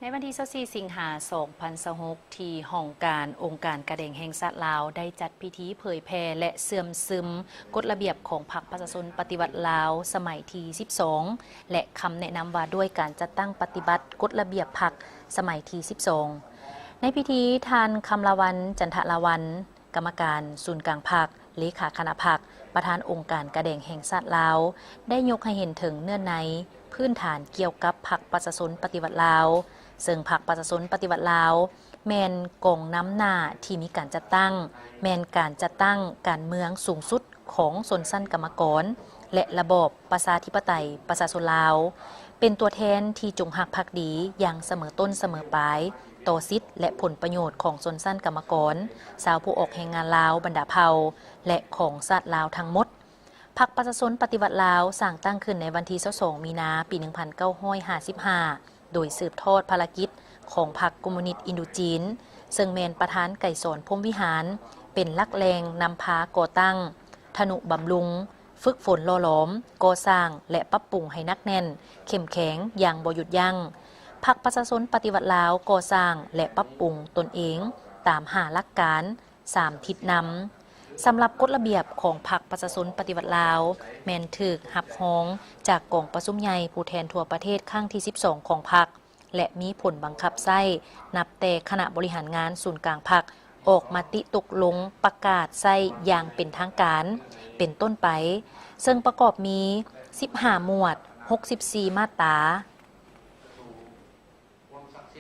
ໃນວັນທີຊາວສີ່ ສິງຫາ ສອງພັນຊາວຫົກ ທີ່ຫ້ອງການອົງການກາແດງແຫ່ງຊາດລາວ ໄດ້ຈັດພິທີເຜີຍແຜ່ ແລະ ເຊື່ອມຊຶມກົດລະບຽບຂອງພັກປະຊາຊົນປະຕິວັດລາວ ສະໄໝທີສິບສອງ ແລະ ຄຳແນະນຳວ່າດ້ວຍການຈັດຕັ້ງປະຕິບັດກົດລະບຽບພັກສະໄໝທີສິບສອງ. ໃນພິທີ, ທ່ານ ຄຳລາວັນ ຈັນທະລາວັນ ກຳມະການສູນກາງພັກ, ເລຂາຄະນະພັກ, ປະທານອົງການກາແດງແຫ່ງຊາດລາວ ໄດ້ຍົກໃຫ້ເຫັນເຖິງເນື້ອໃນພື້ນຖານກ່ຽວກັບພັກປະຊາຊົນປະຕິວັດລາວ, ເຊິ່ງພັກປະຊາຊົນປະຕິວັດລາວ ແມ່ນກອງນຳໜ້າທີ່ມີການຈັດຕັ້ງ, ແມ່ນການຈັດຕັ້ງການເມືອງສູງສຸດຂອງຊົນຊັ້ນກຳມະກອນ ແລະ ລະບອບປະຊາທິປະໄຕປະຊາຊົນລາວ, ເປັນຕົວແທນທີ່ຈົງຮັກພັກດີຢ່າງສະເໝີຕົ້ນສະເໝີປາຍ ຕໍ່ສິດ ແລະ ຜົນປະໂຫຍດຂອງຊົນຊັ້ນກຳມະກອນ, ຊາວຜູ້ອອກແຮງງານລາວບັນດາເຜົ່າ ແລະ ຂອງຊາດລາວທັງໝົດ. ພັກປະຊາຊົນປະຕິວັດລາວ ສ້າງຕັ້ງຂຶ້ນໃນວັນທີຊາວສອງ ມີນາ ປີໜຶ່ງພັນເກົ້າຮ້ອຍຫ້າສິບຫ້າ ໂດຍສືບທອດພາລະກິດຂອງພັກຄອມມູນິດອິນໂດຈີນ, ເຊິ່ງແມ່ນປະທານໄກສອນ ພົມວິຫານ ເປັນຫຼັກແຫຼ່ງນຳພາກໍ່ຕັ້ງ, ທະນຸບຳລຸງ, ຝຶກຝົນຫຼໍ່ຫຼອມ, ກໍ່ສ້າງ ແລະ ປັບປຸງໃຫ້ໜັກແໜ້ນ, ເຂັ້ມແຂງຢ່າງບໍ່ຢຸດຢັ້ງ. ພັກປະຊາຊົນປະຕິວັດລາວ ກໍ່ສ້າງ ແລະ ປັບປຸງຕົນເອງຕາມຫ້າຫຼັກການ, ສາມທິດນຳ. ສຳລັບກົດລະບຽບຂອງພັກປະຊາຊົນປະຕິວັດລາວ ແມ່ນຖືກຮັບຮອງຈາກກອງປະຊຸມໃຫຍ່ຜູ້ແທນທົ່ວປະເທດຄັ້ງທີສິບສອງຂອງພັກ ແລະ ມີຜົນບັງຄັບໃຊ້ນັບແຕ່ຄະນະບໍລິຫານງານສູນກາງພັກ ອອກມະຕິຕົກລົງປະກາດໃຊ້ຢ່າງເປັນທາງການເປັນຕົ້ນໄປ, ເຊິ່ງປະກອບມີສິບຫ້າໝວດ, ຫົກສິບສີ່ມາດຕາ,